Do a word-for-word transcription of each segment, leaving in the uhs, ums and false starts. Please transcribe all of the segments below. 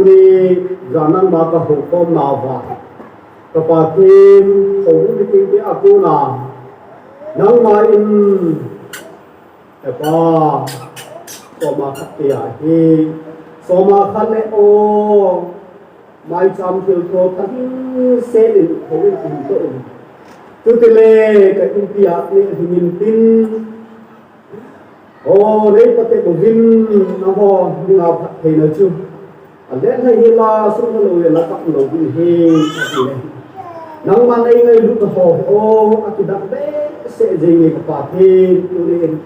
Tuni jan nangma kahoukhom nauva, ka Pathen, houin mitin te a kona nangma in, He Pa, soma khat kei ahi, soma khat le o, maicham thiltho thahing sel in houin kahouto in. Chutile ka inpi a neh hing intin, O, nei pate uvin, nangho dinga phattheina chu alen lhai hela, sum lou le la kap lou ding ahi, ati le. Nangman nei ngailutna ho, o, akidang behseh jenge ka Pathen, tuni in.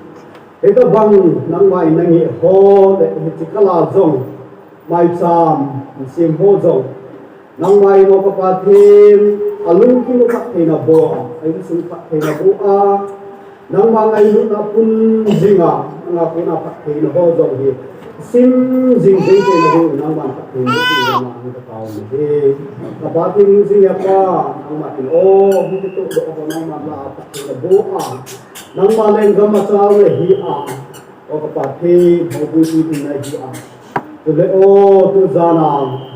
Hitabang nangman nangeh ho le hiche kala jong, maicham sem ho jong, nangman o ka Pathen, alungthim u phattheina boh a, a insung phattheina boh a, nangma ngailutna pung jinga, nanga kona phattheina ho jong hi sim jing jing theina ding, nangman phattheina boh a, nangma ang ka tao ni hi. Ka Pathen, hing jing He Pa, nangman o, hung kitoh doh ho nangman la phattheina boh a, nangma lenggam a chau le hi a, O ka Pathen, houbung tuipi na hi a. Tule o, tujan a,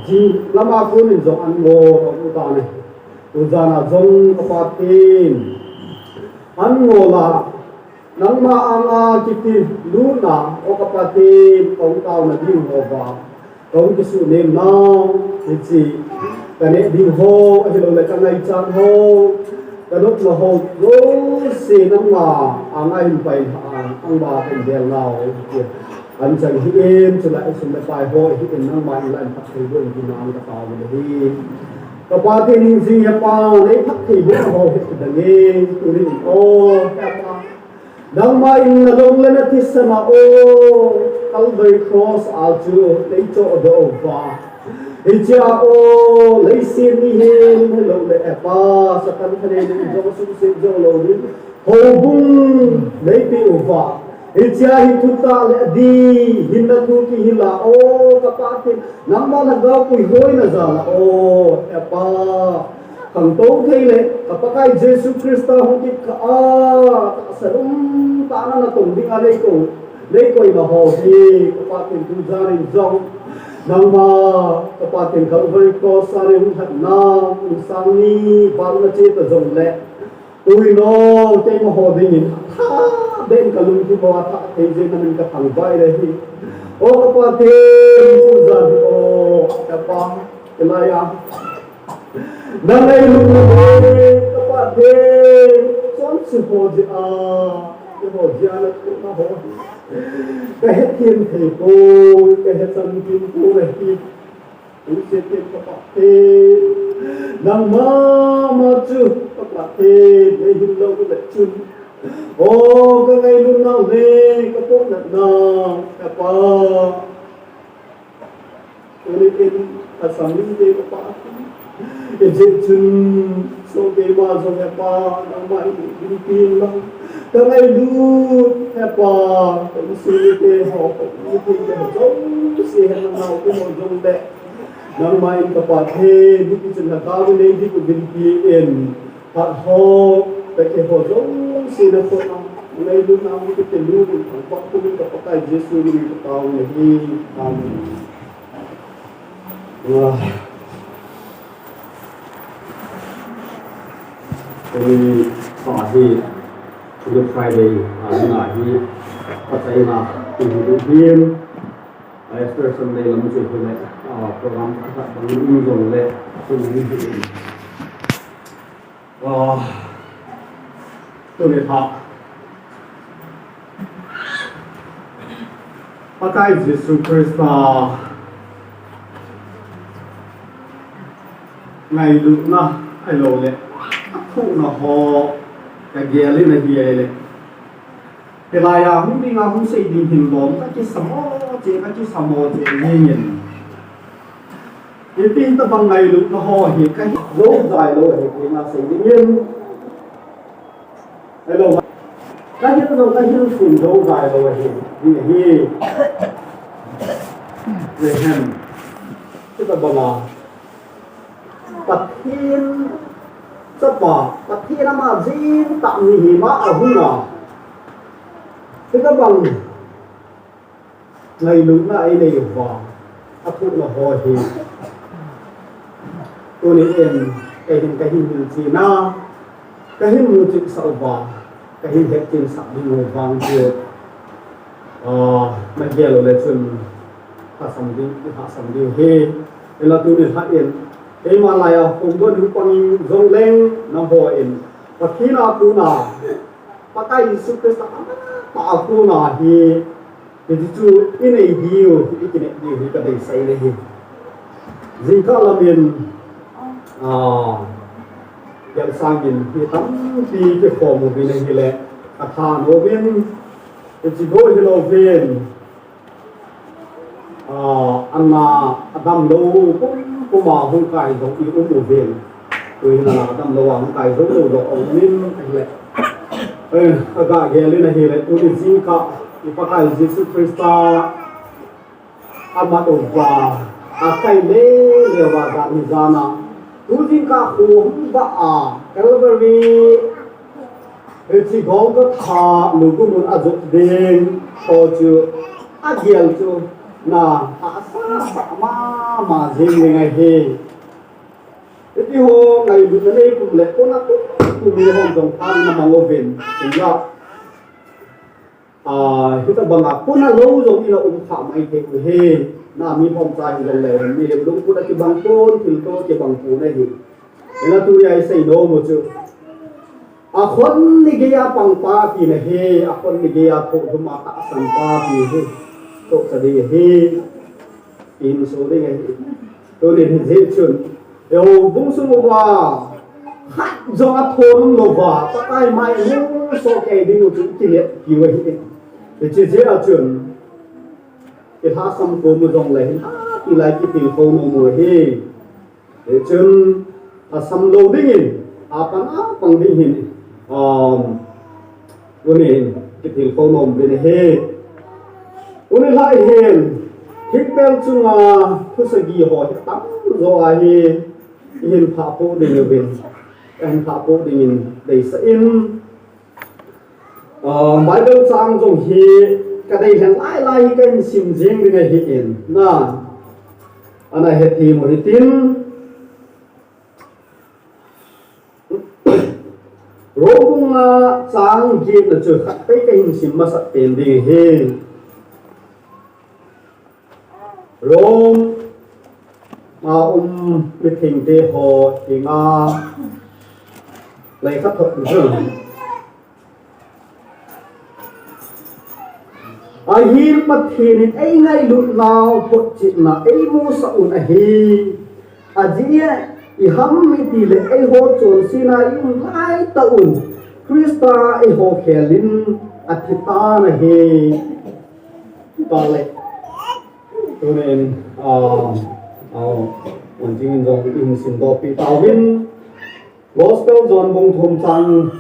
jing lama konin jong an ngol, o u ta ne. Tujan a jong ka Pathen, an ngol a, nangma anga kiti luna, o ka Pathen, kong taona ding ho va. Kong kisunem nau, hiche, ka neh ding ho, ahilou le ka ngaichat ho, ka nopna ho, jouse nangma anga hin pai lha a, nangma hin bel nau, hiche. An chang hi in, chulai sum le pai ho, hi in nangma in la in phatthei boh in tina ang ka tao le hi. Ka Pathen, hing jing He Pa, nei phatthei boh ho hi kidang e, tuni in o, He Pa. Nangma in na long le na thisan a o, Calvary Cross a chu nei chohdoh uva. Hichea o, leiset mihem hilou le He Pa, Satan thaneina in jong sumset jou lou ding houbung nei peh uva. Hichea hi thutah le adih, hinna thu kihil a o, ka Pathen, nangma lhagao puihoina jal a o, He Pa. Khangtou thei le, ka Pakai Jesu Christa hung kit kah a, tahsa um tah a natong ding a nei ko, nei koina ho hi, ka Pathen, tujan in jong, nangma, ka Pathen, Calvary Cross a nei hung lhatna, hung sang ni, val na che ta jong le, tuin o, keima ho dingin, tha, ben ka lungthim ho a tha, thei jeh in nangin ka thangvah le hi. O, ka Pathen, tujan hi o, ka Pa, Hilai a. Nang ngailutna hi, ka Pathen, chonse ho jeh a, keiho jeh a nathohna ho hi. Ka hethem thei poi, ka hechan thei poi ahi. Tusetin ka Pathen, nangma ma chu ka Pathen, nei hin lou le chun. O, ka ngailutna u le, ka pohnatna u, ka Pa. Tuni in, ka sanglim te ka Pa. Hijeh chun, so keima jong He Pa, nangma in dinpi in lang. Ka ngailut He Pa, ka insung mite ho, ka insung mite ho, jouse He nangma u te ho jong le. Nangma in ka Pathen, hiti chun na ka u nei ding u dinpi in. Phat ho, ka keiho jouse na khut a, ngailutna u te te lu in, ka Pa, ka Pa Jesu min in ka tao u ahi. Amen. Ah. Tuni phat hi, Good Friday, ah, ni ahi, Pakai na, tuni hin, ah, Easter Sunday lam chu hile, ah, program khat bang um jong le, tuni hin. Ah, tuni phat. Pakai Jesu Christa ngailutna ahilou le, athuhna ho ka gel in ahi le. Hilai a hung ding a hung sei ding hin lom ka kisamo che, ka kisamo che jeng in. Ipi tabang ngailutna ho hi ka hil jou jai lou ahi, tina sei ding in. Hello. Ka hil jou, ka hil sun jou jai lou ahi, ding ahi. Rehem. Hitabang a. Pathen Chapa, Pathen ama jeng tah mihem a ahung a. Hitabang. Ngailutna einei uva. athuhna ho hi. Tuni in, kei hin kahin hilchen a, kahin muchih sah uva, kahin hetchen sah ding u vang chu, ah, nagel u le chun, lhasam ding, lhasam ding u ahi. Hinla tuni lha in, keima laiya hung don hung pang jong leng nangho in, Pathen a kona, Pakai Jesu Christa a, a kona hi, Hiti chu i nei diu, i kinep diu hi ka deisah in ahi. Jingkah lamin, ah, gel sangin mi tampi kikhom uvin ahile, ka thanom in, hiche bou hilouvin, ah, ana, adamlou pumpum a hung kai jong i um uvin. Tuhin ana damlou a hung kai jou lou jong um in ahile. Eh, ka ga gel in ahile, tuni jingkah i Pakai Jesu Christa amat uva, akai lele uva jan hi jan a. Tu jingkah kho hung vah a, Calvary, hiche Golgotha lugu mun a jot ding, ho chu, agel chu, na, hahsa sah mama jing ding ahi. Hiti ho ngailutna nei pum le, kona pum pum mi hon jong pha na mang uvin, hinla. Ah, hitabang a, kona lou jong ina um kha mai thei u ahi, na mi hom cha hi jong le, mihem lungput a kibang pon, thilto kibang pon ahi. Hinla tunia i seinom u chu. Akhon ni geiya pang pa tina ahi, akhon ni geiya thohlum a tahsan pa ti ahi. Tohsa ding ahi. Inso ding ahi. Tunin hijeh chun, eiho bung sung uva, khat jong athonom louva, Pakai mai mu soh kei ding u chu i kinep diu ahi. Hiche jeh a chun, i lhasam khom u jong le hin, a, tilai kitilkhou nom u ahi. Hichun, lhasam lou dingin, apan apang ding hin, um, tunin, kitilkhou nom uvin ahi. Tuni lhai hin, thingpel chunga thu sagi ho hi tamjo ahi, i hin phah pou ding uvin, ka hin phah pou dingin deisah in, Ah, Bible chang jong hi ka dei lheh lai lai hi ka hin sim jing ding ahi in. Na, ana hethem u hitin. Rom bung nga chang get na chu khat pei ka hin sim masat pen ding ahi. Rom a um mithengte ho henga lei khat thot in. Ahin Pathen in eingailutnau photchetna eimusah un ahi. Ajeh iham itile eiho chonsetna i um laitah un Christa eiho khelin athi tan ahi. Tale. Tunin, ah, ah, wan jingin jong i hin simdoh peh tauvin. Gospel John bung thum chang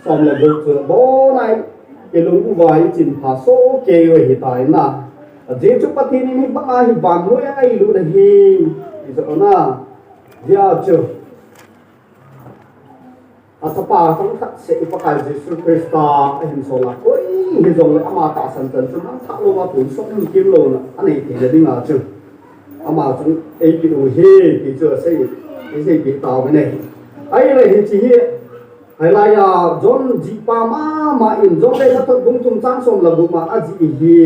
som le gup chu abonai i lung uva i chin pha soh kei u ahitai na. Ajeh chu Pathen in hibanga hi vannoi a eilut ahi. Ti chu na. Ajeh chu. A chapa changkhat seh i Pakai Jesu Christa ahin sol a, koi hijongle ama tahsan chan chu mangthah louva tonsot himkim louna anei theina dinga chu ama chun eipeh u ahi ti chu asei, eisei peh tauvin ahi. Ahile hiche hi, hilai a John jihpa mama in John lekhathot bung thum chang som le gup ma ajih hi,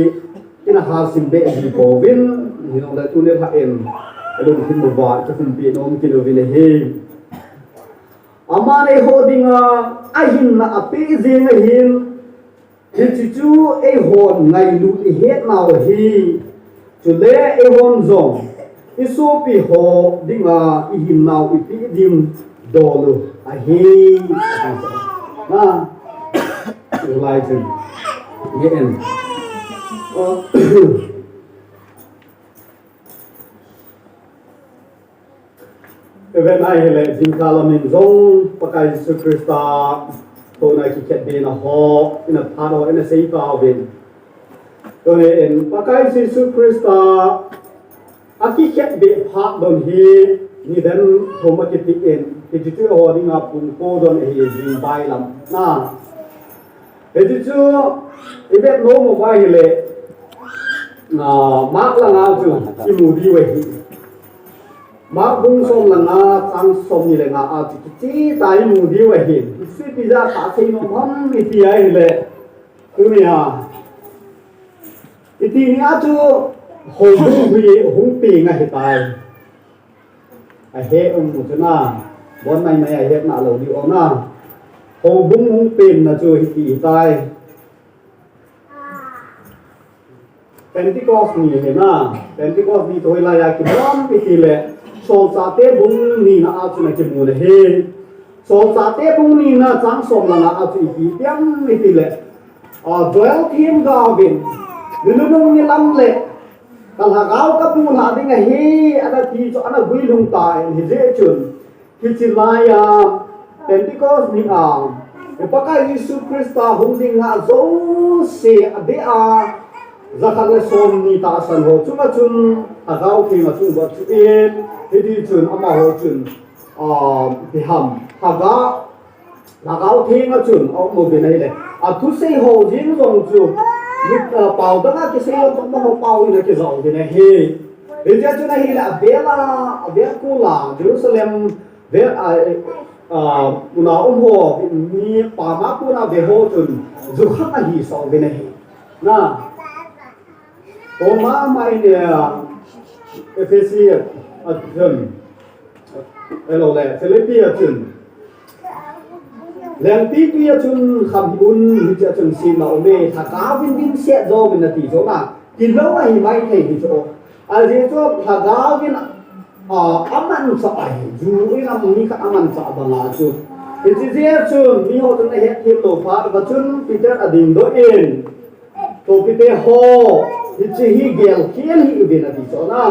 ina ha sim be ji pouvin, hijongle tuni lha in, lungthim uva, ka hung peh nom kit uvin ahi. Aman eiho dinga ahinna apeh jeng ahin, hiche chu eihon ngailut ihetnau ahi. Chule eihon jong i sopi ho dinga i hinnau i peh dimdol u ahi. Na, lai chun. Nge en. Iven ahile, jingkah lamin jong Pakai Jesu Christa, tuna kikhetbena ho, ina phat ho, ina sei tauvin. Tunin, Pakai Jesu Christa, akikhetbe phat don hi, niden thum akiti in, hiche chu eiho dinga pung ko don ahi jing bailam. Na, Hiche chu, i vet nom uva ahile, Ah, Mark langa chu imu diu ahi. Mark bung som langa chang som ni le nga a chu kicheh tah a imu diu ahi. Ipi jeh a kasei nom ham iti ahile, tunia, iti nia chu houbung hi hung peng ahitai. Ahe um u chu na, bon maimai ahetna lou diu na. Houbung hung pengna chu hiti hitai. Pentecost ni hi na, Pentecost ni toh hoilai a kibang iti le, Solchahte bung nina a chu na kimu na hi. Solchahte bung nina chang som langa a chu ipi ti ham iti le, ah, Joel themgao vin, ni nunung ni lam le, ka lhagao ka pulha ding ahi, ana ti chu ana guilhung tan, hijeh chun, hiche laiya, Pentecost ni a, i Pakai Jesu Christa hung ding ngah jouse adeh a, jakhat le som ni tahsan ho chunga chun, Lhagao Theng achung uva chu in, hiti chun amaho chun, ah, ipi ham, Lhagao Lhagao Theng a chun aum uvin ahile, athusei ho jeng jong chu, mi, ah, pao dang a kisei ho toh amaho pao in akijah uvin ahi. Hijeh chun ahile, avel a, avel kol a, Jerusalem vel a, ah, mun a um ho, mi pam a kon a ve ho chun, ju khat ahisah uvin ahi. Na, Paul mama in, ah, Ephesi a chun, ahilou le, Philippi a chun, Lengpitwi a chun kham hih un, hiche a chun semna aume, Lhagao vin dimset jo uvin ati jo na, tilou ahi maithei hi chu. Ajeh chu Lhagao vin, ah, amanchah ahi, ju in a mi khat amanchah banga chu. Hiche jeh a chun, miho chun ahet them lou phat uva chun, Peter adingdoh in, Sopite ho, hiche hi gelkhel hih uvin ati chu na.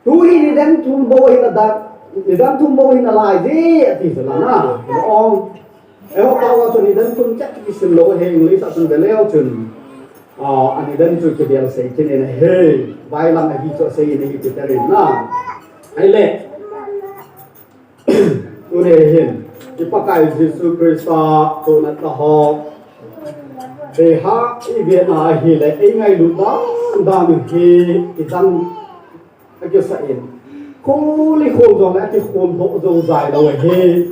Tu hi nidan thum bou hi nadan, nidan thum bou hi nalai je, ati chu na. Ong. Eiho pao a chu nidan thum chet kisim lou ahi, English a chun veleu chun. Ah, anidan chu kibel sei kit in ahi. Bailam ahi chu asei in ahi Peter in na. Ahile. Tuni hin, i Pakai Jesu Christa toh natna ho. Eiha, i vetna ahile, eingailut dan dan hi, i dan Akisah in. Khol le khol jong le akikhol doh jou jai lou ahi.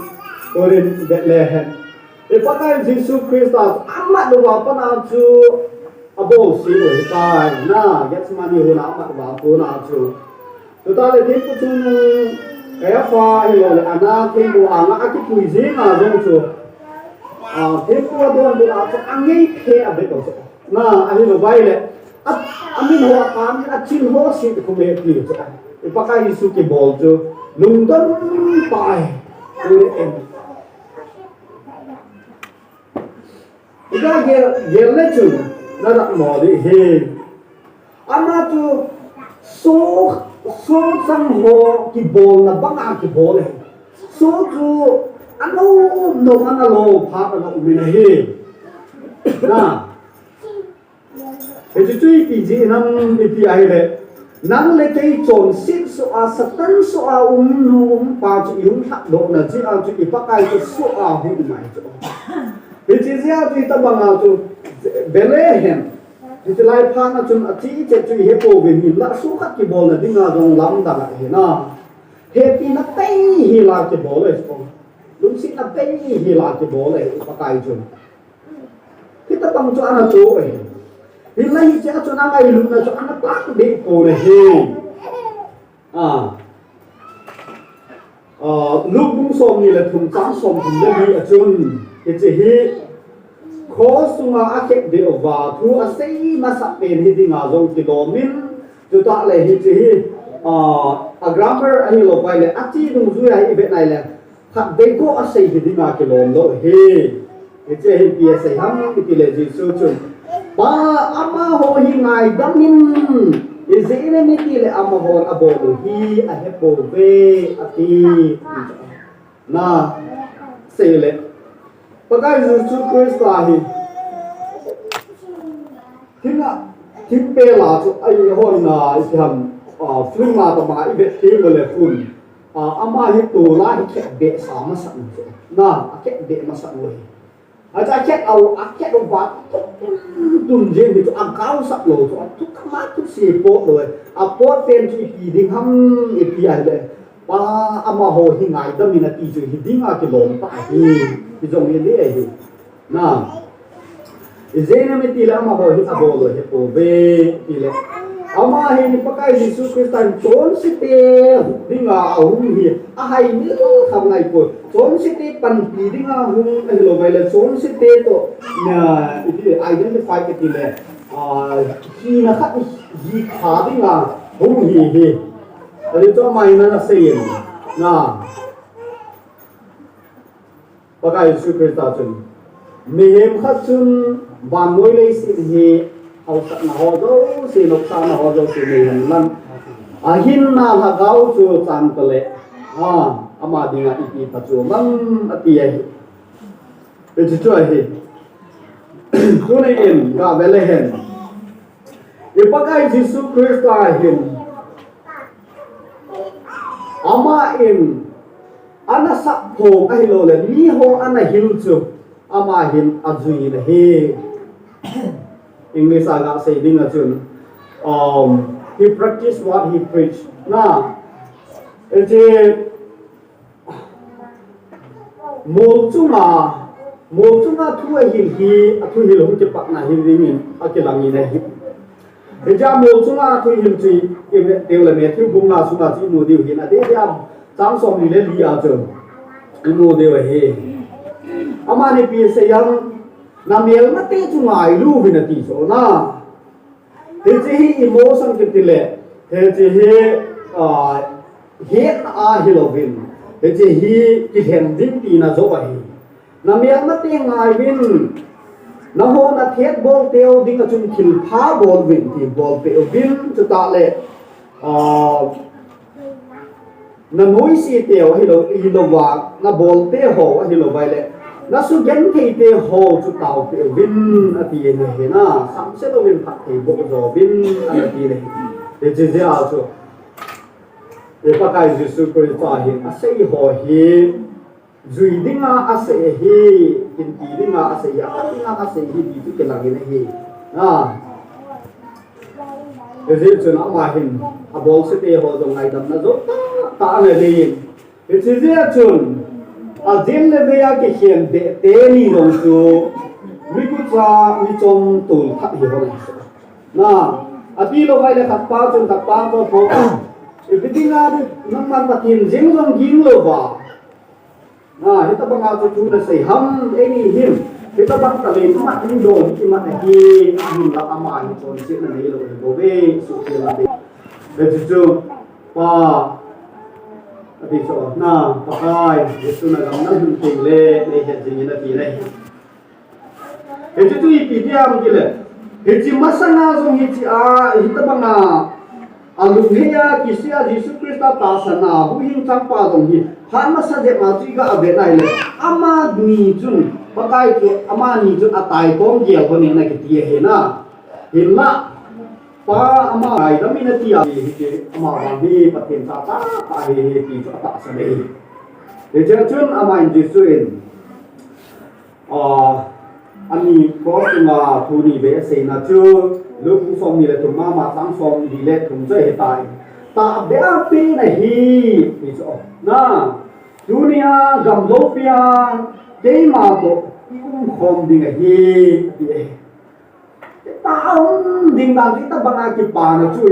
Tunin Bethlehem. I Pakai Jesu Christa amat uva pat a chu abolse u ahitai. Na, Gethsemane hon a amat uva pat a chu. Chutah le thempu chungnung Caiapha hilou le Anna thempu anga akipui jing a jong chu. A, thempu adonbut a chu angei phe abeh lou chu. Na, ahilou vai le, a, amin ho, a, amin a chin ho si khu me ti chu. I Pakai Jesu kibol chu, lungdon pai. Ule em. Ika gel, gel le chun, na dak mo di hi. Ama chu, so, so sang ho kibolna banga kibol e. So chu, ano, no, ana lo, pha, ana umin ahi. Na, Hichu chu ipi jeh ham iti ahile, nang le kei chonset soh a, Satan soh a um nu um pa chu i hung lhatdohna jeh a chu i Pakai chu soh a hung um ahi chu. Hiche jeh a chu hitabang a chu Bethlehem, hiche lai phat a chun achi chet chu i hepouvin hinla, so khat kibolna dinga jong lamdang ahi na. Hepina bei hi la kibol ahi chu. Lungsetna bei hi la kibol ahi Pakai chu. Hitabang chu ana toh e. Hinla hiche a chun angailutna chu ana tah deh pon ahi. A. A, Luke bung somni le thum chang somthum le li a chun, hiche hi cross chunga akhetbeh uva thu asei masat pen hi dinga jong kilom in, chutah le hiche hi, a, a grammar ahilou vai le ache dungjuia hi i vet nai le, Khatvei ko asei hi dinga kilom lou ahi. Hiche hi ipi asei ham iti le Jesu chun, Pa, amaho hi ngaidam in, ijeh inem itile amahon abol u hi ahepouve, ati. Na, sei le. Pakai Jesu Christa hi. Thina, thingpel a chu eihon na, ipi ham, a, film a tobang a i vet teng le khun. A, ama hi tol a hi khetbeh sa masat u chu. Na, akhetbeh masat u hi. Acha khet au, akhet au va, tun, tun jeng hi chu, agao sap lou chu, athu kama thu se pot lou, apot pen chu ipi ding ham, ipi ahile. Pa amaho hi ngaidam in ati chu, hi dinga kilom pa hi, hi jong hi le hi. Na. Ijeh inem itile amaho hi abol lou hi pouve, tile. Ama hi ni Pakai Jesu Christa in chonsete dinga ahung hi, ahai ni lo kham ngai poi. Chonsete panpi dinga hung ahilou vai le, chonsete toh, na, iti identify kiti le, ah, hina khat hi kha dinga hung hi hi. Ahi chu ama in ana sei in. Na. Pakai Jesu Christa chun, mihem khat chun vannoi leiset hi hausatna ho jouse, nopsahna ho jouse nei hen lang, ahinna lhagao chu chan tale, a, ama dinga ipi phachu mang ati ahi. Hichu chu ahi. Tuni in, gave le hen. I Pakai Jesu Christa hin, ama in, ana sap phong ahilou le, miho ana hil chu, ama hin ajui in ahi. English a gasei ding a chun, um, he practiced what he preached. Na, hiche, Mol chunga, mol chunga thu ahil hi, athuhil hung kipatna hi dingin akilang in ahi. Hiche mol chunga athuhil chu, i ve teu le Matthew bung nga sunga chu imu diu hin, adeh dia chang som li le li a chu imu diu ahi. Amani ipi asei em, na melmate chu ngailu vin ati chu na. Hiche hi emotion kiti le, hiche hi, ah, hetna ahilouvin, hiche hi kilhen ding tina joh ahi. Na melmate ngaivin, nangho na thet bol teu ding a chun thilpha bol uvin ti bol peh uvin, chutah le, ah, Na noise teu ahilou, ahilouva, na bol teho ahilou vai le, na sugenthei teho chu tao peh uvin ati in ahi na, samse louvin phatthei boh jo uvin ati le. Hiche jeh a chu, i Pakai Jesu Christa hi asei ho hi, jui dinga asei ahi, hinpi dinga asei ahi, aphat dinga asei ahi, ti chu kilang in ahi. Ah. Hijeh chun ama hin, abolse teho jong ngaidamna joh tah tah ana nei in. Hiche jeh chun, ajil le vei a kikhen beh teni jong chu, migucha, michom tol khat hi hon ahi. Na, atilou vai le khat pa chun khat pa toh toh. Ipi dinga, nangman Pathen jeng jong ging louva. Ah, hitabanga chu thu nasei ham, eini hin. Hitabang talent imat ding dong, imat ahi, ahinla ama hi chonsetna neilou ahi bouve, suhtheng a ding. Hichu chu, pa, ati chu, na, Pakai, Jesu na gam nalhun teng le, neihet jing in ati le. Hichu chu ipi ti ham tile, hiche masanga jong hiche a, hitabanga, alunghei a kisih a Jesu Christa tahsan a, huhhing changpa jong hi, phat masa jep a chu iga vet na hile, amani chun, Pakai chu, amani chun ataitom gel lhon in akiti ahi na. Hinla, pa ama ngaidam in ati a, hiche, ama vang hi Pathen cha tah tah ahi, ti chu atahsan ahi. Hichea chun ama in Jesu in, Ah, ani cross chunga thu ni vei aseina chu, Luke bung somni le thum mama chang somli le thum chu ahitai. Tahbeh a pen ahi, ti chu. Na, tunia gamloupia keima toh i umkhom ding ahi, ti ahi. Taona ding dan chu itabanga kipana chu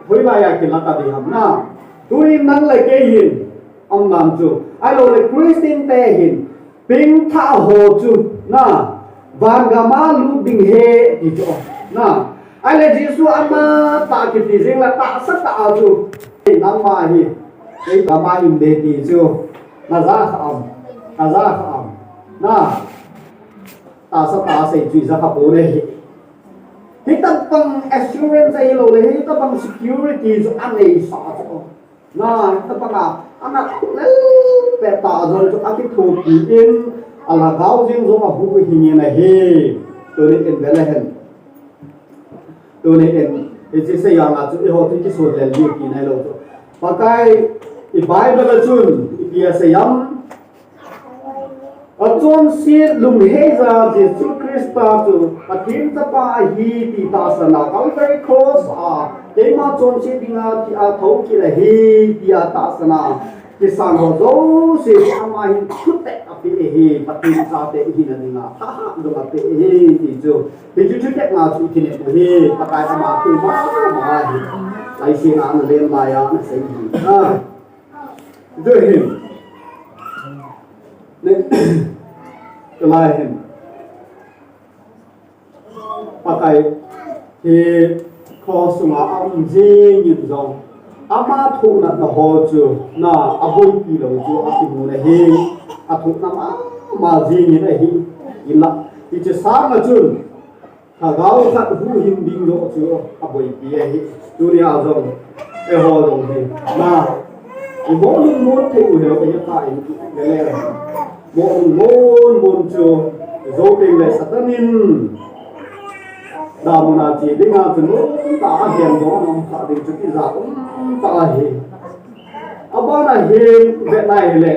hoilai a kilah a ding ham na. Tuin nang le kei hin, aum dan chu. Ahilou le Christian te hin, pengthah ho chu, na, van gam a lut ding ahi, ti chu, na. Ahile Jesu amatah kiti jing le tahsa tah a chu, nangma hi, kei gam a um ding ti chu, naja kha am, naja kha am, na. Tahsa tah a sei chu ija kha pon ahi. Hitabang assurance ahilou le, hitabang security chu anei sa chu. Na, hitabanga, ana lel pet tah jong chu akithopi in, alhagao jeng jong ahuhhing in ahi. Tuni in ve le hen. Tuni in, hiche sei a chu eiho chu kisol lel ding ti nailou chu. Pakai, i Bible a chun, ipi asei em. Achonset lungheiya Jesu Christa chu Pathen Chapa ahi ti tahsan a Calvary Cross a keima chonset dinga thi a thokit ahi ti a tahsan a kisang ho jouse ama hin thutep apeh ahi, Pathen chate ihina dinga thahat jong apeh ahi ti chu. Hichu thutep nga chu i thinem u hi, Pakai ama thu mama hi. Laisin a ana len lai a ana sei hi. Ah. Chu hin. Ne. Kalai hin. Pakai hi cross sunga aum jing in jong, ama thohnatna ho chu na aboipi lou chu akimu ahi, athohna mama jing in ahi. Hinla, hiche sanga chun, lhagao khat huhhing ding joh chu aboipi ahi. Tunia jong, eiho jong hi, na, i mo lungmon thei u hilou, i ta in, le le. Mo lungmon mon chu, jou teng le Satan in, damuna che dinga chu, nom tah a hian dong a nom kha ding chu, tija um tah ahi. Abana hin, vet nai le.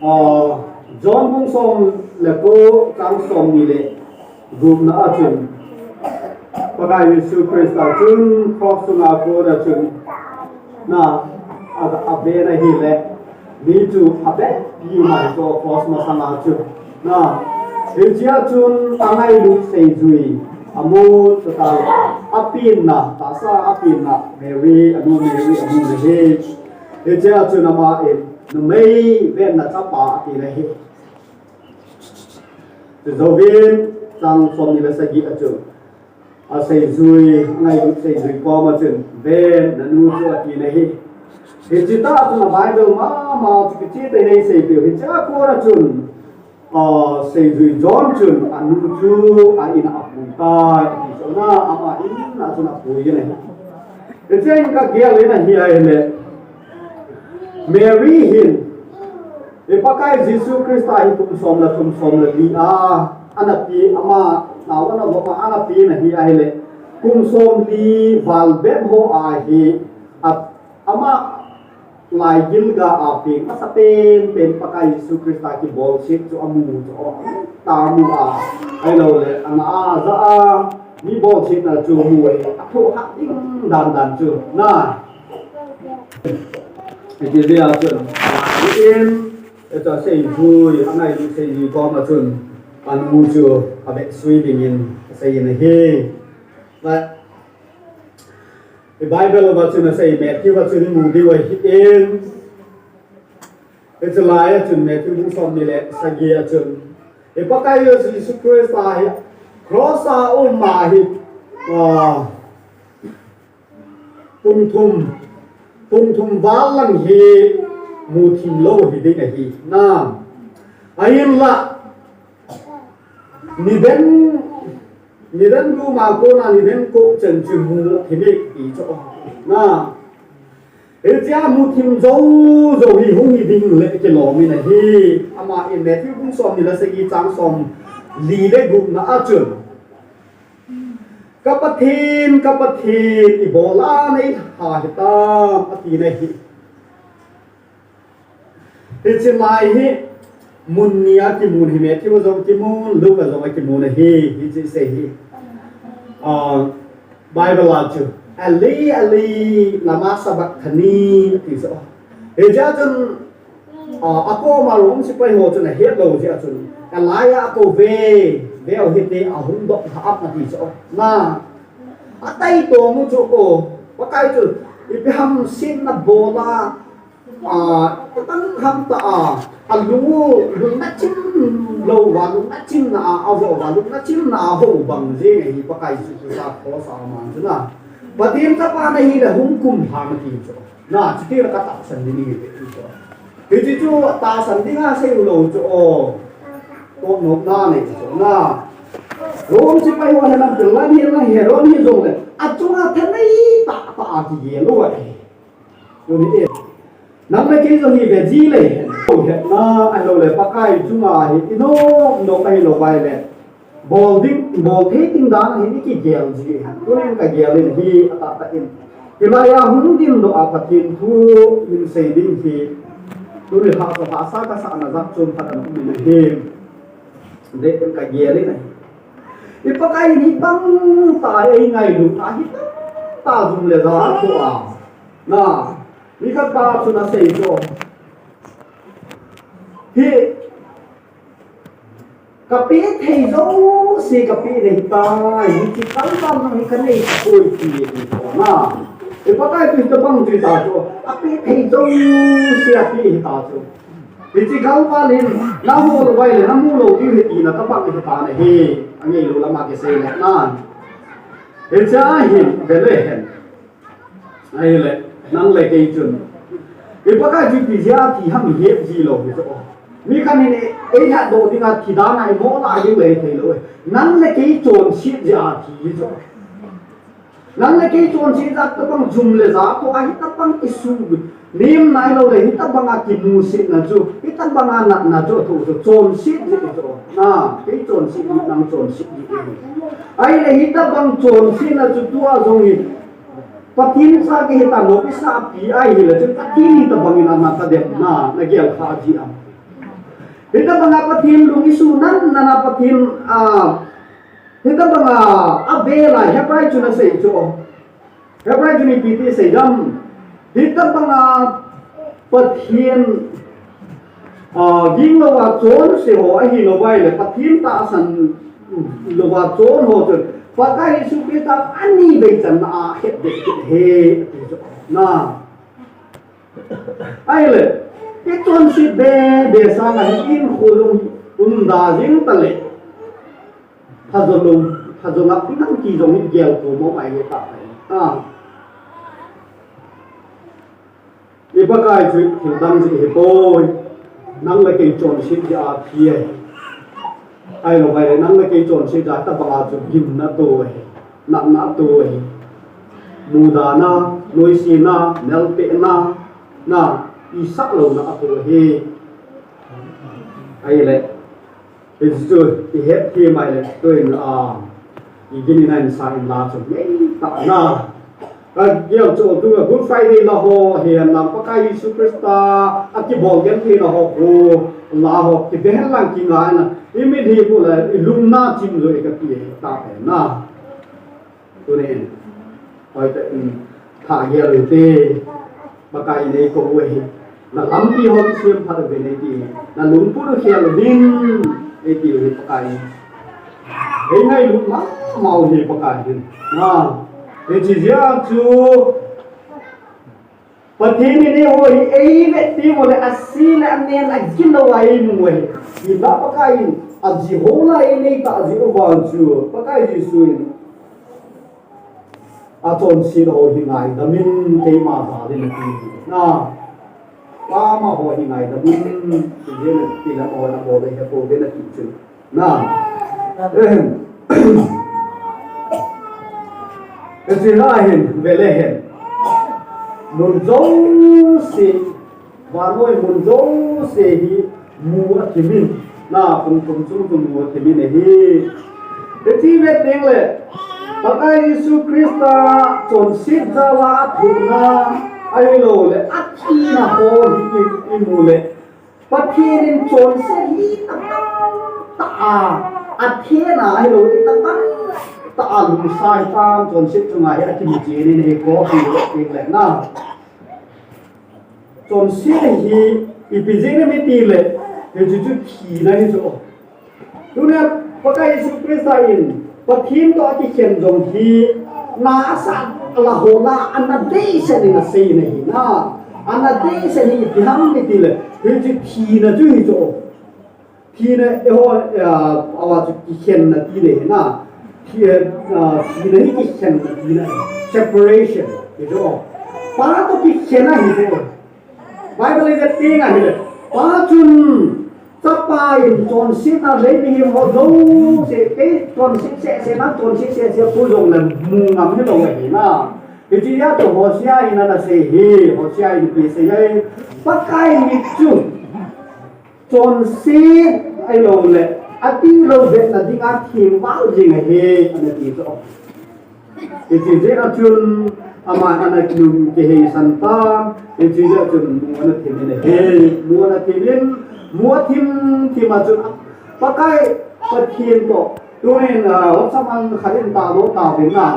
Ah, John bung som le ko, chang somni le gupna a chun, Pakai Jesu Christa chun cross sunga kona chun, na, a, aven ahile, mi chu abepi mai chu cross masanga chu, na, hichea chun angailut seijui amu chu ta, apenna, tahsa apenna, Mary, anu Mary, amu ahi. Hichea chun ama in, numei venna chapa ati ahi. Chujouvin, chang somni le sagi a chun, aseijui, angailut seijui koma chun, ven, nanu chu ati ahi. Hiche tah chun a Bible mama chu kicheh tah in eiseipeh u. Hichea kona chun, ah, seijui John chun, anu chu a in a apui tai, ati chu na, ama in a chun apui ahi. Hichea in kagel in ahi ahile, Mary hin, i Pakai Jesu Christa hi kum som le thum, som le li a, ana pe, ama nao ana vop a, ana pe ahi ahile, kum somli val bep ho a hi, a, ama laigil ga a peng masapen pen Pakai Jesu Christa kibolset chu amu chu, o, ta amu a, ahiloule, ana a ja a, mi bolsetna chu amu ahi, athoh kha ding dan dan chu, na. Hiti jeh a chun, in, hiche seijui, angailut seijui koma chun, anu chu avetsui dingin asei in ahi. Na, i Bible uva chun asei, Matthew uva chun imu diu ahin, hiche lai a chun Matthew bung somni le sagi a chun, i Pakai Jesu Christa hi cross a um a hi, ah, pung thum, pung thum val lang hi muthim lou hiding ahi. Na, ahinla, niden, niden duma kona niden ko chen chu muthim e ti chu. Na, hichea muthim jou jou hi hung hiding le kilom in ahi. Ama in Matthew bung somni le sagi chang somli le gupna a chun, Ka Pathen, ka Pathen, ibola neilha hitam, ati ahi. Hiche lai hi, mun ni a kimun ahi, Matthew a jong kimun, Luke a jong akimun ahi, hiche sei hi. Ah, Bible a chu, Eli, Eli, lama sabachthani, ati chu. Hichea chun, Ah, akoma Rome sepai ho chun ahet lou jeh a chun, Elijah akou ve, veu hite, ahung doh lhah am ati chu. Na, ataitong u chu, o, Pakai chu, ipi ham setna bol a, ah, atang ham tah a, alung u, lungna chim lou va, lungna chimna a, avo va, lungna chimna a ho bang jeng ahi Pakai Jesu Christa cross a man chu na. Pathen chapa nahi le hung kum lhang ati chu. Na, chuti le katahsan ding ahi ti chu. Hiche chu tahsan dinga sei u lou chu o. Ko nopna nei chu na. Rome sepai ho hihen lang, Pilate hihen lang, Herod hijongle, achunga thanei tah tah a kigel u ahi. Tuni e. Nang le kei jong hi ve ji le. Ko hetna ahiloule Pakai chunga hi inop nop ahilou vai le. Bol ding, bol thei ding dan a hin i kigel ji. Tunin ka gel in hi atahtah in. Hilai a hung dingdoh a Pathen thu min sei ding hi. Tuni hahsa hahsa kasahna jat chom khat ana um in ahi. Dei ka gel in ahi. I Pakai in hi bang ta, ei ngailut a hi bang ta jum le ja a thoh a. Na, mi khat pa chun asei chu, hi, ka pe thei jouse ka pe nahi tai, hiche kalval jong hi ka nei tapoi ti, ti chu na. I Pakai chu hitabang chu hita chu, a pe thei jouse a pe hita chu. Hiche kalval hin, na mu lou uva ahile, na mu lou diu ahi tina tobang hita na hi, angailu lama kisei le na. Hiche a hin, ve le hen. Ahile, nang le kei chun, i Pakai chu ipi jeh a thi ham ihet ji lou hi chu. Mi khat in ei lhatdoh dinga thi dan a imoh lah ding le thei lou. Nang le kei chonset jeh a thi hi chu. Nang le kei chonset jeh a tobang jum le ja a thoh a, hitabang kisunem nai lou le, hitabang a kimusetna chu, hitabang a natna chu, athoh chu, chonset jeh chu. Na, kei chonset jeh, nang chonset jeh. Ahile hitabang chonsetna chu tua jong hi, Pathen cha kahi ta, lopi sapi ahile chun Pathen hitabang in ana tadem na, na gel kha ji am? Hitabang a Pathen lung isuh nan nan a Pathen, a, hitabang a, avel a Hebrai chun asei chu. Hebrai chun ipi ti asei dam? Hitabang a Pathen, a, ging louva chonse ho ahi lou uva ahile, Pathen tahsan louva chon ho chun Pakai Jesu Christa a ni vei channa a het ding ahi, ati chu. Na. Ahile, i chonset be be sanga hi hinkho jong um da jing ta le, pha jong lou, pha jong a, i nang ti jong hi gel ko mo mai le ta. A. I Pakai chu thil dang jeh ahi poi. Nang le kei chonset jeh a thi ahi. Ahilou vai le, nang le kei chonset jeh a hitabang a chu gimna atoh ahi. Natna atoh ahi. Mudana, noisena, nelpehna, na, isah louna atoh ahi. Ahile, hichu, i het them ahile, tuin, a, i gin in a in sa in la chu, ngei tah na. Ka gel chu, tu Good Friday la ho, hi an lang Pakai Jesu Christa, a kibol genthei la ho, ko, la ho, kibe hen lang kingai na, i mitlhi ko la, i lungna chim jo i ka ti ta pen na. Tunin, hoitah in, thagel u hite, Pakai in eikou u ahi, na lampi ho kisem phat uvin eiti, na lungput u khel uvin eiti u hi Pakai in. Ei ngailut mama u hi Pakai in. Na, hiche jeh a chu, Pathen in eiho hi eivet teng uleh ase le anen agilou a eimu u ahi. Hinla Pakai in ajihou lai einei tah jeh uva chu Pakai Jesu in achonset ho hi ngaidam in keima jal in ati. Na, pama ho hi ngaidam in, tijeh in ati lam ho nabol le hepouve nati chu. Na. Ahem. Hiche lai hin, ve le hen. Mun jouse, vannoi mun jouse hi mu athim in. Na, pung thum chung chu mu athim in ahi. Hiche vet teng le, Pakai Jesu Christa chonset jal a athumna, ahilou le, athina ho hi i, imu le. Pathen in chonset hi tabang tah a, athena ahilou le tabang tah a lungsa hitam chonset chunga hi akimu chen in ahi, ko ti le na. Chonset hi ipi jeh ham itile, hichu chu thina hi chu. Tunia Pakai Jesu Christa in Pathen toh akikhen jong hi, na asat la ho la, ana deisah in asei na hi na. Ana deisah hi ipi ham itile, hichu thina chu hi chu. Thina, eiho, a, awa chu kikhenna ti le na. Thi, a, thina hi kikhenna tina. Separation. Hi chu. Pa toh kikhenna hi chu. Bible in atin ahile, Pa chun, Chapa in chonsetna lei mihem ho jouse, kei chonset sese, nang chonset sese, pu jong le mu ngam hilou ahi na. Hiche a chu Hosea in ana sei hi, Hosea in ipi asei em, Pakai mit chu chonset ahilou le, atihlou vetna dinga themval jing ahi, ana ti chu. Hiche jeh a chun, Ama ana kinung kiheisan tan, hiche jeh chun mu ana thim in ahi, mu ana thim in, mu athim thim a chun, Pakai Pathen toh, tunin, ah, WhatsApp a khat in tahdoh tauvin na,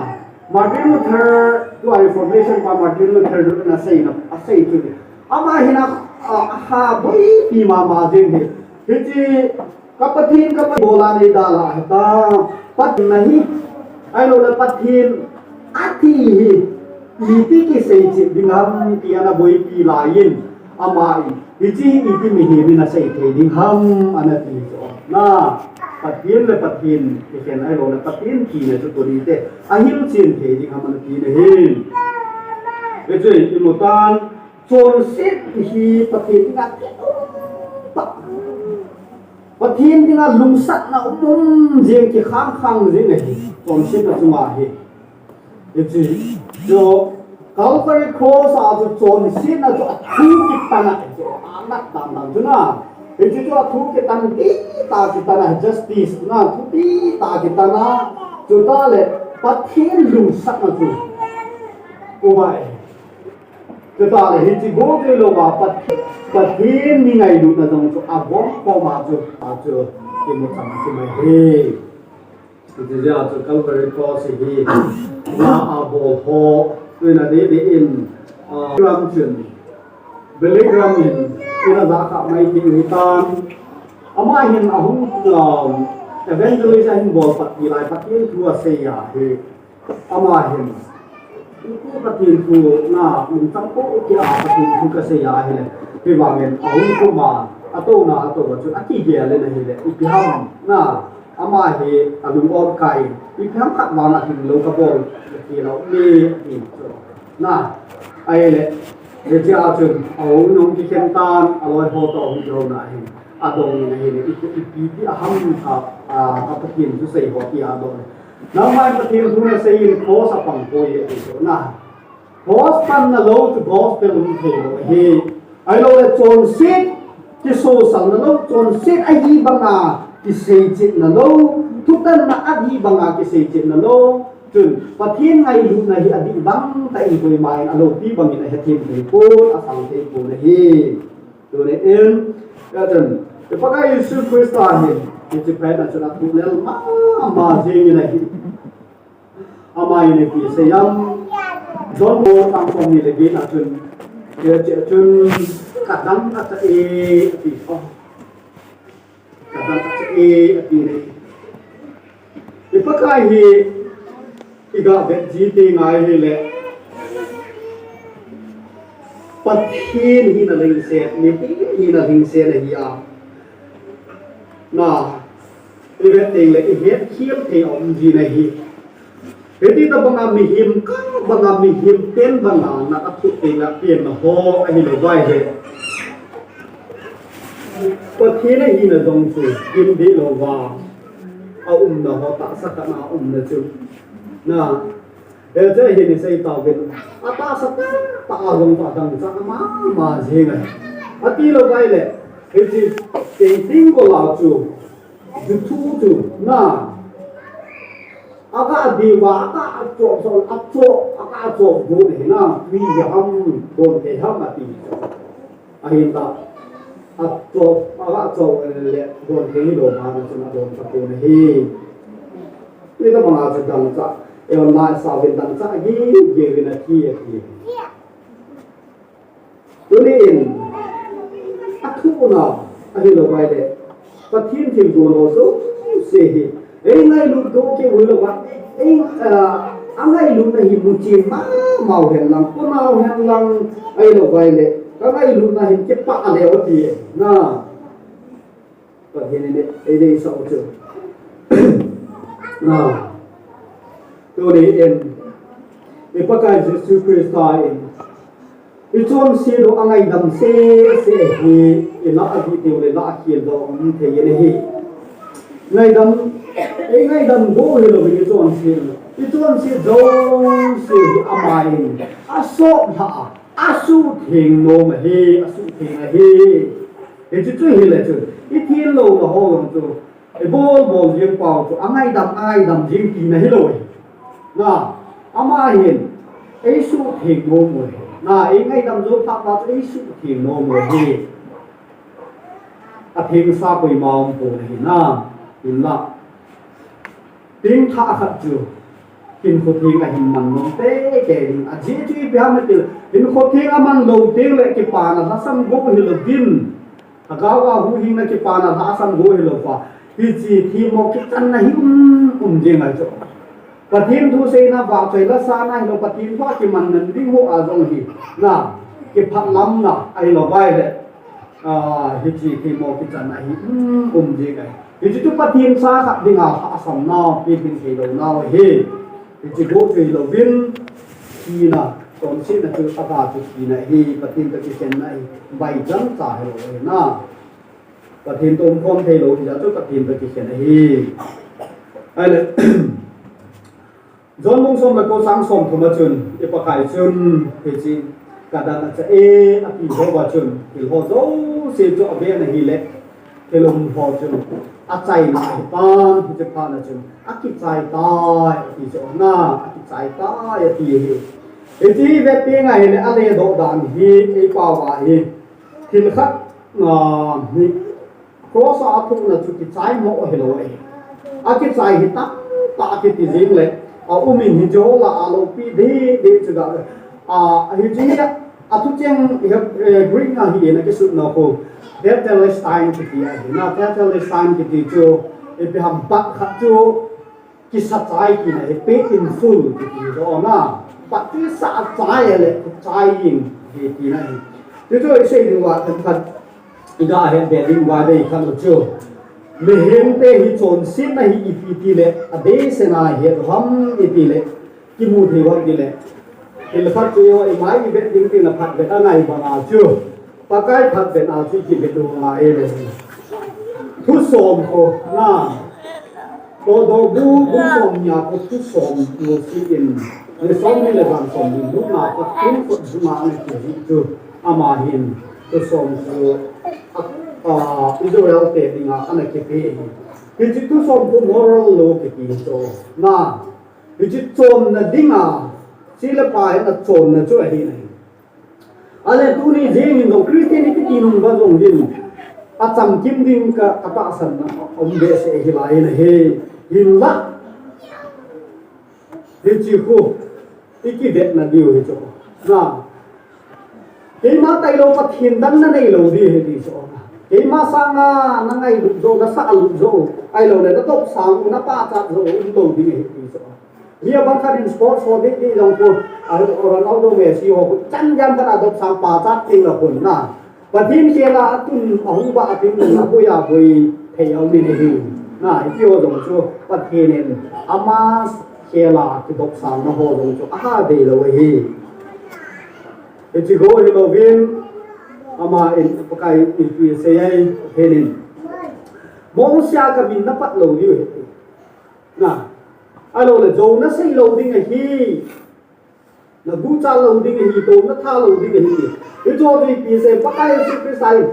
Martin Luther, tua Reformation pa Martin Luther in asei na, asei chu. Ama hin a, a, aha boipi mama jeng hi. Hiche Ka Pathen, ka Pathen, bola nei dalha hita. Pathen ahi. Ahilouleh Pathen athi hi. Iti kisei chet ding ham ti ana boipi laiyin. Ama in. Hiche hi iti mihem in asei thei ding ham ana ti chu. Na. Pathen le Pathen. Kikhen ahilouleh Pathen tina chu tuni te. Ahilchen thei ding ham ana ti nahi. Hiche imu tan. Chonset hi Pathen dinga kium tah. Pathen dinga lungsatna um um jeng, kikhang khang jeng ahi. Chonsetna chunga hi. Hiche, chu Calvary Cross a chu chonsetna chu athu kitan a, chu anat dan dan chu na. Hiche chu athu kitan, tita kitan a, justice na, thu tita kitan a. Chutah le Pathen lungsatna chu. Uva e. Chutah le hiche bou thei louva Pathen, Pathen mi ngailutna jong chu abom khom a chu, a chu kimu chang chu mai hi. Hiche jeh a chu Calvary Cross hi la abol ho, tuin adeh deh in, ah, Graham chun, Billy Graham in, in ajakha mai ti hi tan. Ama hin ahung, um, evangelist ahin bol pat ni lai Pathen thu asei ahi. Ama hin, Pathen thu na, lungchang po kia Pathen thu kasei ahile, hivangin ahung kum a, atouna, atouna chu akigel in ahile, ipi ham na, ama hi alung ot kai, ipi ham khat vang ahing lou kabol, kilou me, ati chu. Na, ahile, hiche a chun, ahung nung kikhen tan, aloi ho toh ahung jona hin, adong in ahile, ipi, ipi, ipi aham kha, a, ka Pathen thu sei ho tia adong. Nangma Pathen thu nasei in cross a pang poi ati chu na. Cross panna lou chu gospel um thei lou ahi. Ahilouleh chonset kisosalna lou, chonset ahi banga kisei chetna lou, thutanna ahi banga kisei chetna lou. Chun Pathen ngailutna hi adih bang tah in koima in aloupi bangin ahethem thei pon, asang thei pon ahi. Tuni in, ka chun, i Pakai Jesu Christa hin, hiche phat a chun athu lel mama jeng in ahi. Ama in ipi asei em, John bung som ni le get a chun, hiche a chun, kadang acha e, ati, oh. Kadang acha e, ati ne. I Pakai hi, iga vet ji teng ahile, Pathen hina lhingset, mihem hina lhingset ahi a. Na, ivet teng le ihet khel thei aum ji nahi. Hiti tabanga mihem, kabanga mihem, pen banga na athu teng le pen na ho ahilou vai he. Pathen ahina jong chu, kim dih louva. Aumna ho tahsa khat na aumna chu. Na, hiche hi isei tauvin. Atahsa tah a jong chu adangchah mama jeng ahi. Ati lou vai le, hiche, kei ting ko la chu, juthu chu, na. Aga diuva, aga chop, chop, achop, aga chop got hi na, tui hi ham, don thei ham ati. Ahin la, achop, aga chop le, don thei lou ma na chun adon tapon ahi. Hitabanga chu dangchah, eihon na sa uvin dangchah, gi, gi uvin athi, athi. Tuni in, athuhna, ahilou vai le, Pathen thilgon ho jouse hi, ei ngailut doh keu hilou va, ei, ah, angailutna hi muchen mama u hen lang, kona u hen lang, ahilou vai le, ka ngailutna hin kipah leu ati, na. Pathen in eideisah u chu. Na. Tuni in, i Pakai Jesu Christa in, ichonset u angaidam sese hi, ilah a dih teng le lah a khel doh um thei in ahi. Ngaidam, eingaidam go hilou in ichonset u. Ichonset jouse hi ama in, asop lha a, asuhtheng nom ahi, asuhtheng ahi. Hiche chu hile chun, ithin louna ho jong chu, ibol bol jeng pau chu, angaidam, angaidam jeng tina hilou ahi. Na, ama hin, Ei suhtheng nom u ahi. Na, ei ngaidam jou phat phat chu ei suhtheng nom u ahi. Atheng sa koima um pon ahi na. Hinla. Theng thah khat chu hinkho theng ahin man nom teitei ding. Ajeh chu ipi ham itileh, hinkho theng aman lou tengleh kipana lhasam go hilouvin. Lhagao a huhhingna kipana lhasam go hilou va. Hiche themmo kichanna hi um, um jeng ahi chu. Pathen thu seina, vahchoi lasahna hilou, Pathen thu a kimanna ding ho a jong hi. Na, kiphatlamna ahilou vai le. Ah, hiche themmo kichanna hi um, um jeng ahi. Hiche chu Pathen cha khat dinga lhasam nau, peh ding thei lou nau ahi. Hiche go chu hilouvin, thina, chonsetna chu aga chu thina ahi, Pathen toh kikhenna ahi, baichang cha hilou ahi na. Pathen toh umkhom thei lou, hijeh chun Pathen toh kikhen ahi. Ahile, John bung som le ko chang som thum a chun, i Pakai chun, hiche, ka dan achah e, ati jou va chun, thil ho jouse chu aven ahile, thil um ho chu, achaina ahi tan, hiche phat na chun, akichai tai, ati chu na, akichai tai, ati ahi. Hiche hi vet teng ahile, aledoh dan hi, ei pao va hi, thil khat, ah, hi, Cross a athohna chu kichai mo hilou ahi. Akichai hi tamtah kiti jeng le, a um in hiche ho lah a loupi deh deh chu ga, a, hiche hi a thucheng hi, eh, Greek a hi in akisutna khu, Tetelestai kiti ahi. Na Tetelestai kiti chu, ipi ham bat khat chu, kisachai tina ahi, paid in full kiti chu na. Bat chu kisachai le, kichai in kiti na ahi. Chuchu isei diu va themkhat iga het be ding uva dei khat u chu. Mihemte hi chonsetna hi ipi tile, adeiset a het u ham itile, kimu thei u ham tile. Thil khat chu eiho imai ivet ding tina phatvet angai banga chu. Pakai phatvet a chu kivet u ngai le. Thusom khu na. Dohdoh bu, bu som nia khu thusom lou si in. Ni som ni le jan som ni lutna Pathen khut dunga ana kijih chu. Ama hin thusom chu, a, a, Israel te dinga ana kipe ahi. Hiche thusom khu moral law kiti chu. Na. Hiche chonna dinga. Chule pa hin achonna chu ahi nai. Ahile tuni jeng hin jong Christian i kiti nung uva jong hin, achamkim ding ka, katahsan na um behseh ahi lai in ahi. Hinla, hiche khu, i kivetna diu hi chu. Na, keima tailou Pathen dan nanei lou ding ahi ti chu. Keima sanga nangailut jou, nasahlut jou, ahilouleh nadopsang u, napachat jou u umlou ding ahi ti chu. Mi abang khat in sports ho ding ding jong khu, a, Ronaldo, Messi ho khu, chan jam khat a dopsang pachat ding la khun na. Pathen khel a atun, ahung ba atin, aboi aboi thei aum in ahi. Na, hiti ho jong chu, Pathen in ama khel a kidopsang na ho jong chu, aha dei lou ahi. Hiche ho hilouvin, ama in, Pakai in ipi asei ai, Pathen in. Mong sia ka min napat lou diu ahi. Na, ahilouleh, jou nasei lou ding ahi. Nagucha lou ding ahi, tou natha lou ding ahi. Hichu ipi asei, Pakai Jesu Christa in,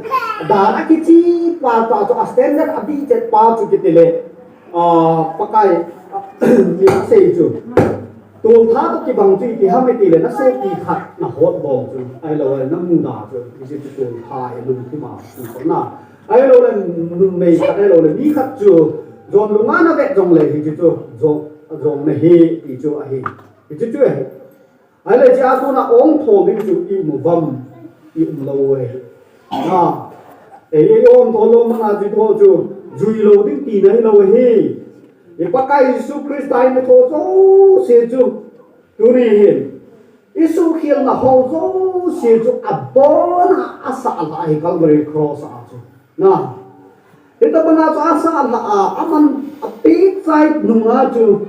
dan akiche pa, pa chu a standard abichet pa chu kiti le, a, Pakai, a, mi asei chu. Toltha toh kibang chu ipi ham itile, nasopi khat nahot bol chu. Ahilouleh, namuda chu, hiche chu toltha ahi, lungthim a chu na. Ahilouleh, numei khat, ahilouleh, mi khat chu, jon lunga navet jongle, hiche chu, jon, jon nahi, ti chu ahi. Hiche chu ahi. Ahile, hiche a kona ongthol ding chu i um uvam, i um lou ahi. Na, ei, ei ongthol lou mana hiche ho chu, jui lou ding tina hilou ahi. I Pakai Jesu Christa in natho jouse chu, tuni hin, i suhkhelna ho jouse chu abona asah lha ahi Calvary Cross a chu. Na, hitabanga chu asah lha a, aman apeh chai nunga chu,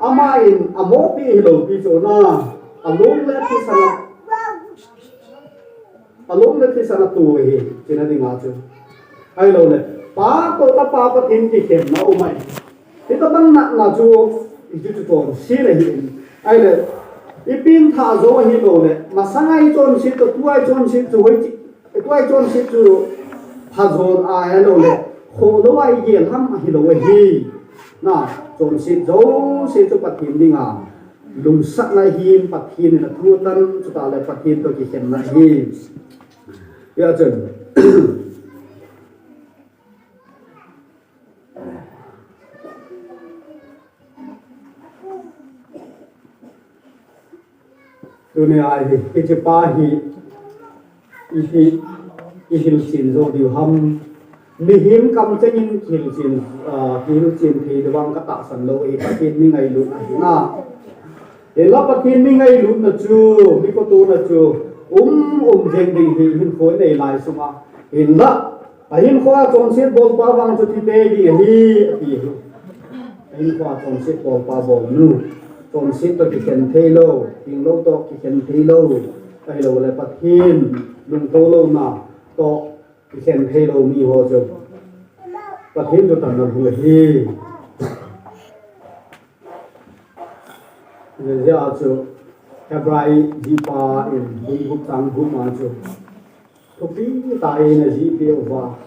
ama in amopi hilou pi chu na, alung le thisan a, alung le thisan a tu ahi, tina dinga chu. Ahilouleh, Pa toh Tapa Pathen kikhenna um ahi. Hitabang natna chu, hichu chu chonset ahi. Ahile, i pengthah jou ahilouleh, masanga i chonset toh, tua i chonset chu hoiche, tua i chonset chu phajo ahilouleh, khoh lou a i gel ham ahilou ahi. Na, chonset jouse chu Pathen dinga lungsatna ahin, Pathen in athu atan, chutah le Pathen toh kikhenna ahi. Hijeh chun Tunia hi, hiche pa hi, i hi, i hilchen jou diu ham. Mihem kamcheng in kihilchen, ah, kihilchen thei diu vang katahsan lou ahi, Pathen mi ngailutna ahi na. Hinla Pathen mi ngailutna chu, mi khotona chu, um, um jeng ding ahi, hinkho inei lai sunga. Hinla, ahinkhoa chonset bolpa vang chu thi tei ding ahi, ati hi. Ahinkhoa chonset bolpa bol nu. Chonset toh kikhen thei lou, hinglou toh kikhen thei lou. Ahilou le Pathen, lungtou louna toh kikhen thei lou mi ho chu. Pathen toh tanna bul ahi. Hijeh a chu Hebrai jihpa in bung gup chang gup ma chu thupi tah in ajihpeh uva.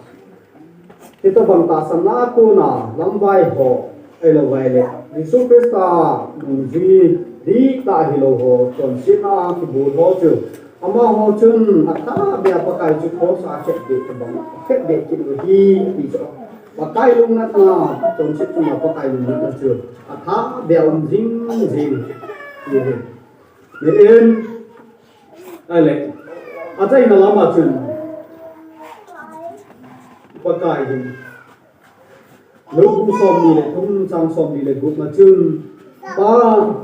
Hitobang tahsanna a kona lamvai ho, ahilou vai le Jesu Christa nungjui dihtah hilou ho, chonsetna kibol ho chu, amaho chun athah beh a Pakai chu cross a khetbeh tobang, khetbeh kit u ahi, ati chu. Pakai lungnatna, chonset chunga Pakai lungnatna chu athah beh a um jing jing ahi. Amen. Ahile, achaina lama chun Pakai hin Luke bung somni le thum chang somni le gup na chun, Pa,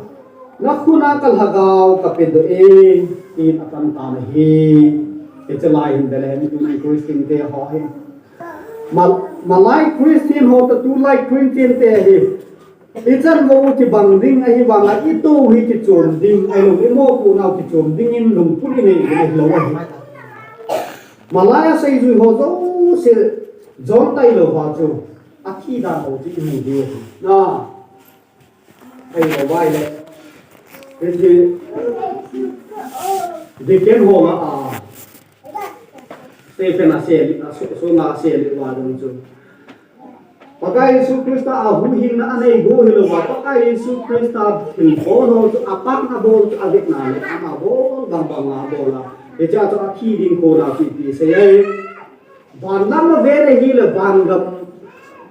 nakhut a kalhagao kapedoh e, tin atan tan ahi. Hiche lai hin Bethlehem tuni Christian te ho hi. Ma-, malai Christian ho toh tulai Christian te hi. Ichan bou kibang ding ahivanga, itoh hi kichom ding, ahilou, imopohnau kichom dingin lungput inei ding ahilou ahi. Malai a seijui ho jouse jon tailou va chu, athi dan ho chu imu diu ahi. Na, ahilou vai le. Hiche, deacon ho lah a, Stephen a seli, a so, so nga seli uva jong chu. Pakai Jesu Christa a huhhingna anei go hilouva, Pakai Jesu Christa thilbol ho chu, apatna bol chu avetna le, ama bol bang bang a bol a. Hichea chu athi ding kona chu ipi sei e. Van lam a vet ahile van gam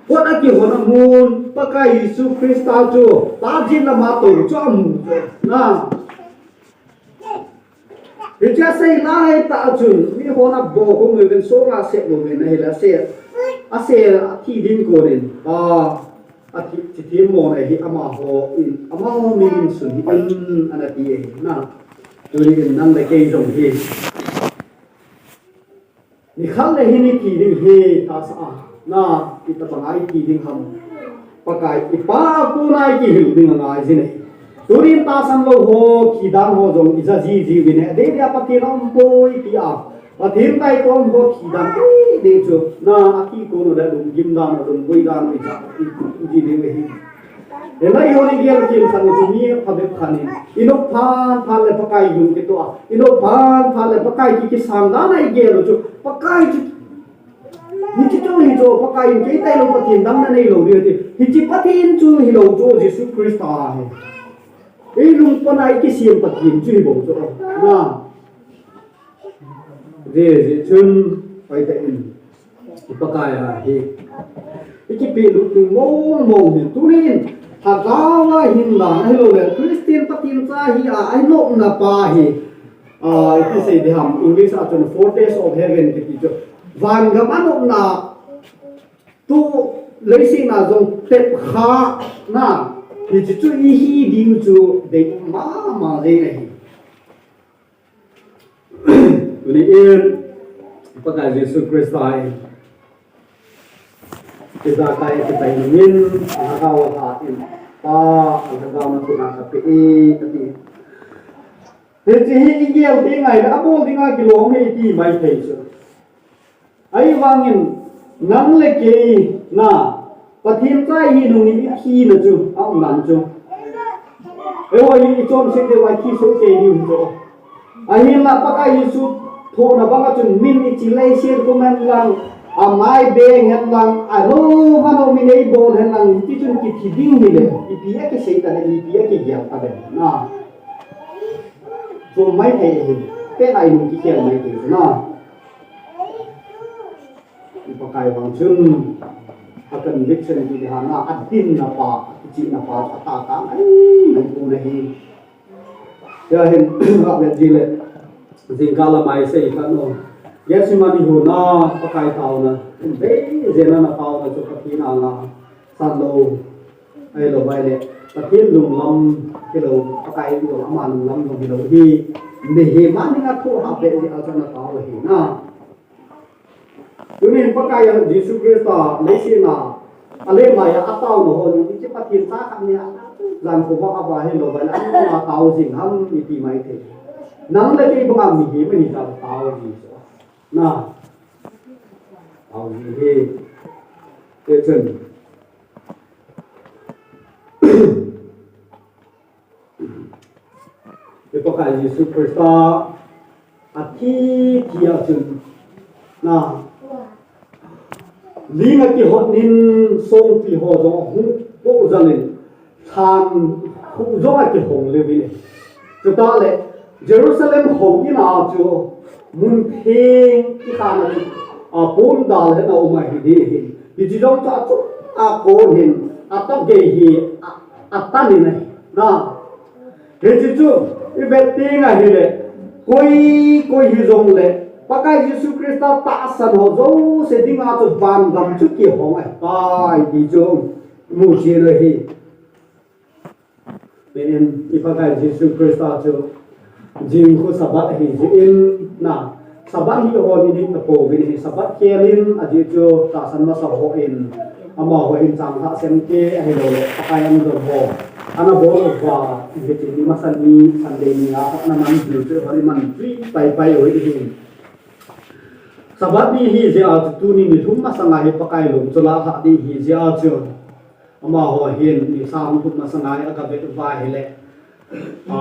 kot a kihon a mun, Pakai Jesu Christa chu, tajen lama tou chu amu chu. Na. Hichea sei lai tah a chun, mi hon abol khom uvin, song a asep uvin, ahile asep, asep, athi ding konin, a, athi, thi thim mo na hi amaho in, amaho min in sun hi in, ana ti ahi, na. Tuni in nang le kei jong hi. Nikhat le hin ithi ding hi tahsa a, na, itobang a ithi ding ham. Pakai, ipa kona ikihil ding angai jin e. Tunin tahsan lou ho, thi dan ho jong ija ji ji uvin e. Adeh dia Pathen aumpoi tia. Pathen taitom ho thi dan ding chu. Na, athi kon u le lunggim dan u, lungboi dan u ija, i, i ji ding u ahi. Hilai hon igel kit khat u chu mi phabep khat in. Inop phat phat le Pakai lung kitoh a. Inop phat phat le Pakai ki, kisang dan a igel u chu. Pakai chu. Hiche chu hi chu Pakai in kei tailou Pathen dang nanei lou ding ati. Hiche Pathen chu hilou chu Jesu Christa ahi. Eilungpon a ikisem Pathen chu hibou chu. Na. Hijeh chun, hoitah in, i Pakai a hi, i kipehlut ding mong mong hi, tunin, lhagao a hinla, ahilou le, Christian Pathen cha hi a, anopna pa hi, a, iti sei ding ham, English a chun foretaste of heaven kiti chu, vangam anopna, tu leiset a jong tepkhana, hiche chu ihi ding chu, dei mama jeng ahi. Tuni in, Pakai Jesu Christa in, ijakai akitai nungin, alhagao alhat in, Pa, alhagao nakhut a kapeh e, ati. Hiche hi igel ding ngai le, abol dinga kilom e iti maithei chu. Ahivangin, nang le kei na, Pathen cha ihi nungin ithina chu, aum dan chu. Eiho hi ichonset diu a ithi soh kei diu chu. Ahinla Pakai Jesu thohna banga chun min ichil le ichen koman lang, Amai beng hen lang, ano mano min ei bol hen lang, hiti chun kithi ding hile, ipi a kisei ta le, ipi a kigel ta le, na. Chom mai thei hi, pe ai nung kikhel mai thei na. Pakai vang chun, a conviction ti le ha na, a dinna pa, a kichihna pa, a ta ta ngai, ngai pu na hi. Tia hin, a vet ji le, jingkah lamai sei kha no. Gethsemane huna, Pakai taona, bei jena na taona chu Pathen anga, san lo, ahilou vai le, Pathen lunglam, hilou, Pakai lunglam, ama lunglam jong hilou hi, mihem a dinga thu ha be ji a chana tao hi na. Tunin Pakai a Jesu Christa leiset a, a le mai a, a taona ho, hiche Pathen cha khat ni a, jan khovah a va hilou vai le, a tao jing ham iti mai thei. Nang le kei banga mihem ahi jeh a tao jing chu. Na. Tao jing hi. Te chun. I Pakai Jesu Christa a thi, thi a chun, na, ling a kihot in songpi ho jong ahung po jal in, lhan khu jong akihong lheh in. Chutah le, Jerusalem houin a chu mun theng kikhen a chu, a, pondal hen a um ahi ding ahi. Hiche jong chu achung a kon hin, a tah gei hi, a, atan in ahi. Na, Hiche chu, i vet teng ahile, koi, koi hijong le, Pakai Jesu Christa tahsan ho jouse dinga chu van gam chu kihong ahitai ti chu, mu jing ahi. Nin, i Pakai Jesu Christa chu, jing khu Sabbath ahi jeh in, na, Sabbath hi hon i dik tapouvin hi Sabbath khel in ajeh chu tahsan masa hon, amaho in chang lhah sem te ahilou le, Pakai an dom ho. Ana bol uva, hiche ni masa ni Sunday ni a, ana man jing chu hon i man jui pai pai u ahi. Sabbath ni ahi jeh a chu tuni ni lhum masanga hi Pakai lung chu lah lhah ding ahi jeh a chu. Amaho hin ni sang thum masanga hi aga vet uva ahile. A,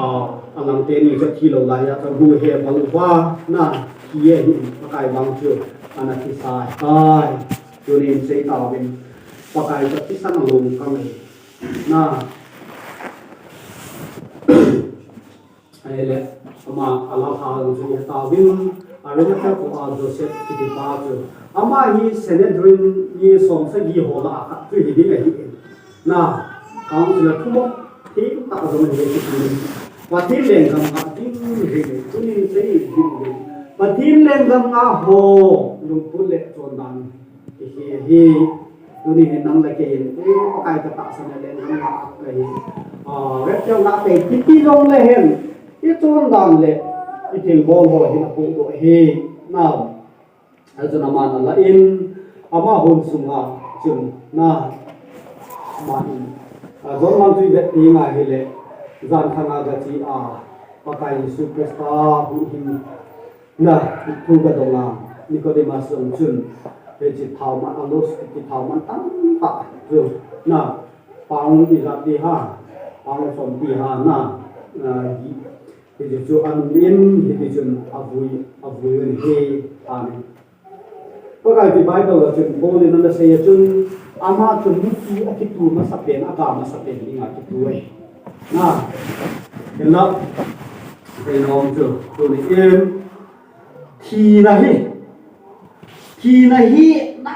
alang teni chu thilou lai a chu bu he bal uva na, thi ahin Pakai vang chu ana thisa tai. Tunin sei tauvin Pakai chu thisan a lungkam e. Na. Ahile, ama a lah a chu i tauvin, Arimathea kho a Joseph kiti pa chu. Ama hi Sanhedrin mi som sagi ho lah a khat chu hi ding ahi. Na, council a thumop theng tah jong ahi kiti. Pathen lenggam a ding ahi, tunin sei ding ahi. Pathen lenggam a ho, lungput le chondan. Ahi, ahi. Tuni hin nang le kei in, eh, Pakai ka tahsan a lenggam a ahi. Ah, rapture na kei, kiti jong le hen. I chondan le, i thilbol ho hin apohdoh ahi. Na. Achun aman alah in, ama hon sunga chun na, aman, a, John lang chu i vet teng ahile, jan khanga gache a, Pakai Jesu Christa hung hin, na, thu gadong a, Nicodemus jong chun, hiche thao man, a los, hiche thao man tamtah chu, na, pound ijat ti ham, pound som ti ham, na, a, Hiti chu anung in, hiti chun avui, avui un ahi, amen. Pakai ti Bible a chun, Paul in ana sei a chun, ama chun mipi akitu masapen, aga masapen dinga akitu ahi. Na, hinla, keinom chu, tuni in, thina hi, thina hi, na,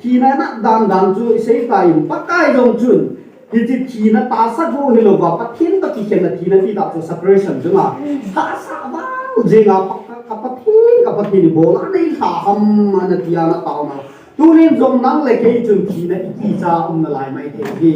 Thina na dan dan chu i sei tai, Pakai jong chun, hiche thina tahsa go hilouva, Pathen toh kikhenna thina ti tah chu separation chu na. Tahsa val jenga, Pa-, ka, ka Pathen, ka Pathen ibol a nei lha ham ana ti a na taona. Tunin jong nang le kei chun thina i kicha um nalai mai thei hi.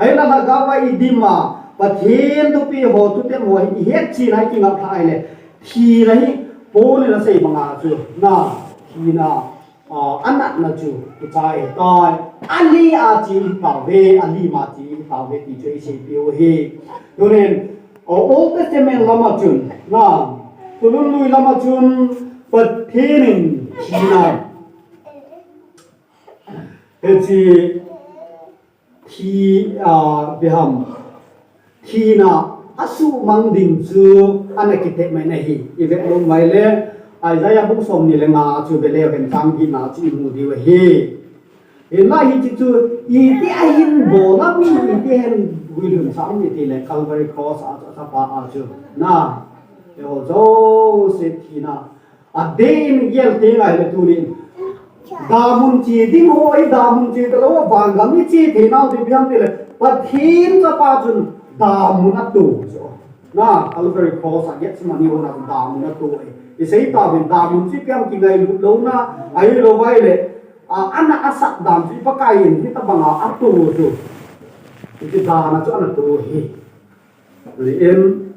Ahinla lhagao a i dim a, Pathen thupeh ho, thutep ho hi i het chet a i kingap lhah ahile. Thina hi, Paul in asei banga chu, na, thina, Ah, anatna chu kichai tai. Alhi a che tauve, alhim a che tauve ti chu i seipeh u ahi. Tunin, ah, Old Testament lama chun, na, thulhun lui lama chun, Pathen in thina. Hiche Thi, ah, ipi ham. Thina asuhmang ding chu ana kitep mai na hi. I vet lom mai le, Isaiah bung somni le nga chu veleu hen chang gina chu imu diu ahi. Hinla hiche chu iti ahin bol a, iti ahin guilhun sa um iti le Calvary Cross a chu athapa a chu na, eiho jouse thina adeh in igel teng ahile tunin damun che ding ho, idamun che talou, vangam iche theinau ding ipi ham itile Pathen chapa chun damun ato jo. Na, Calvary Cross a Gethsemane hon a damun ato e. Isei tauvin damun chu ipi ham, kingailut louna, ahilou vaile, a, ana asat dan chu Pakai in hitobanga ato chu. Hiche dan a chu ana to hi. Ri in,